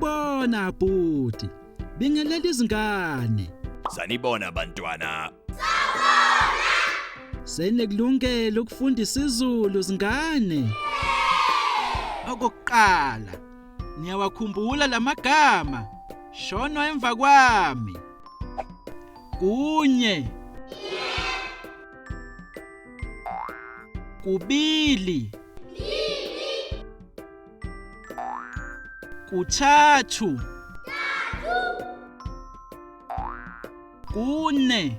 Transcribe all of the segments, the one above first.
Sawubona bhuti. Bingelela izingane. Sanibona bantwana. Senikulungele ukufunda isiZulu zingane. Okokuqala, niyawakhumbula lamagama. Shono emva kwami. Kunye. Kubili. Kuthathu. Kune.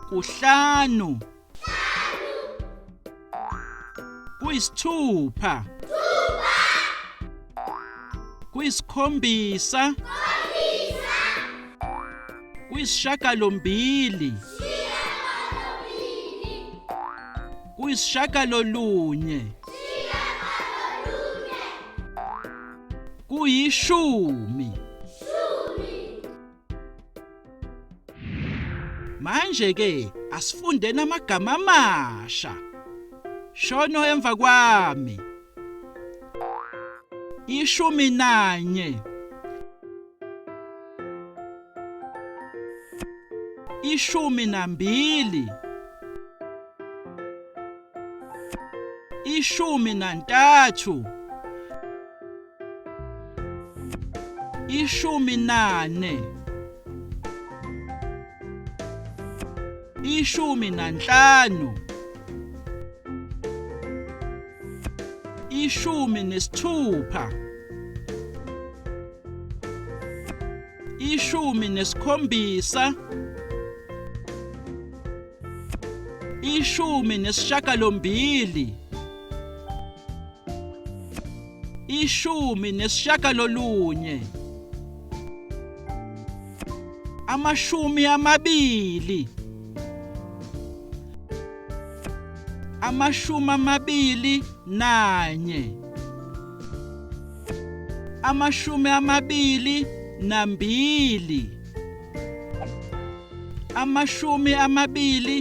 Kuhlanu. Kuyisithupha. Kuyisikhombisa. Kuyisishagalombili. Kuyisishagalolunye. Kuyishumi. Manje ke asifunde namagama amasha. Shono emva kwami. 11. 12. 13. 14. 15. 16. 17. 18. 19. 20. 21. 22. 23. 24.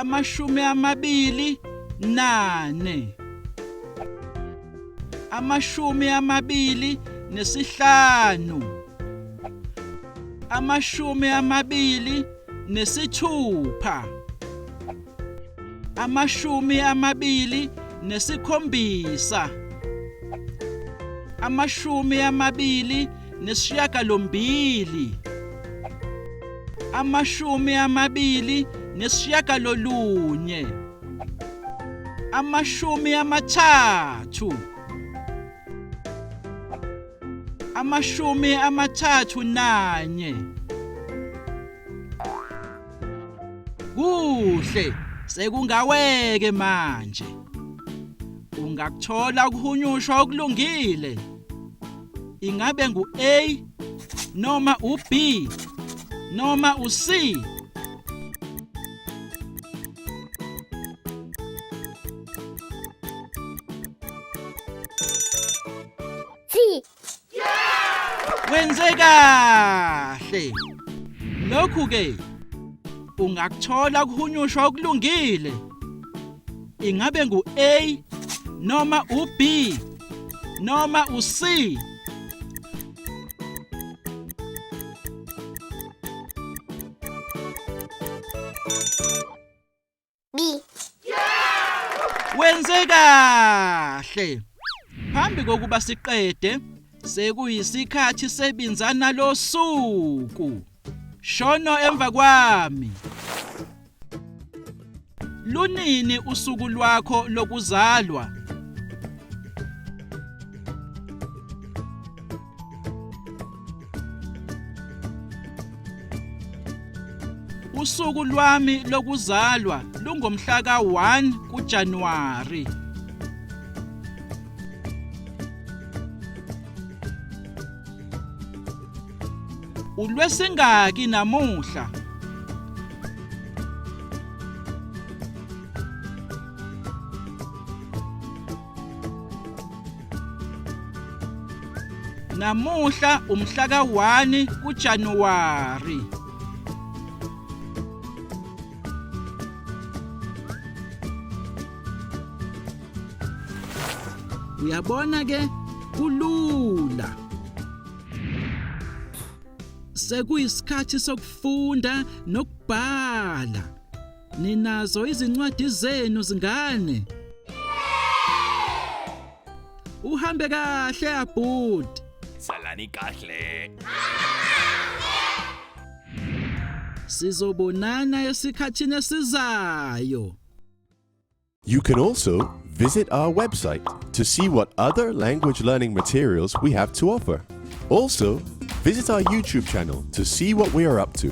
25. 26. 27. 28. 29. 30. 31. Kuhle, sekungaweke manje. Ungakuthola ukuhunyushwa okulungile. Ingabe ngu-A noma u-B noma u-C? C. Wenze kahle. Lokhu ke ungakuthola ukuhunyushwa okulungile. Ingabe ngu-A noma u-B noma u-C? B. Wenze kahle. Phambi kokuba siqede, sekuyisikhathi sebinzana losuku. Shono emva kwami. Lunini usuku lwakho lokuzalwa? Usuku lwami lokuzalwa lungomhla ka-1 kuJanuwari. Ulwesingaki namuhla? Namuhla umhla ka-1 kuJanuwari. Uyabona ke kulula. Sekuyisikhathi sokufunda nokubhala. Ninazo izincwadi zenu zingane? Uhambe kahle abhuti. Salani kahle. Sizobonana esikhathini esizayo. You can also visit our website to see what other language learning materials we have to offer. Also, visit our YouTube channel to see what we are up to.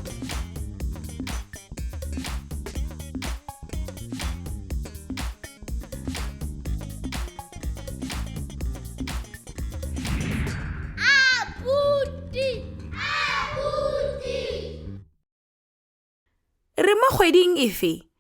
Abuti. Abuti. Re mo kgweding efe?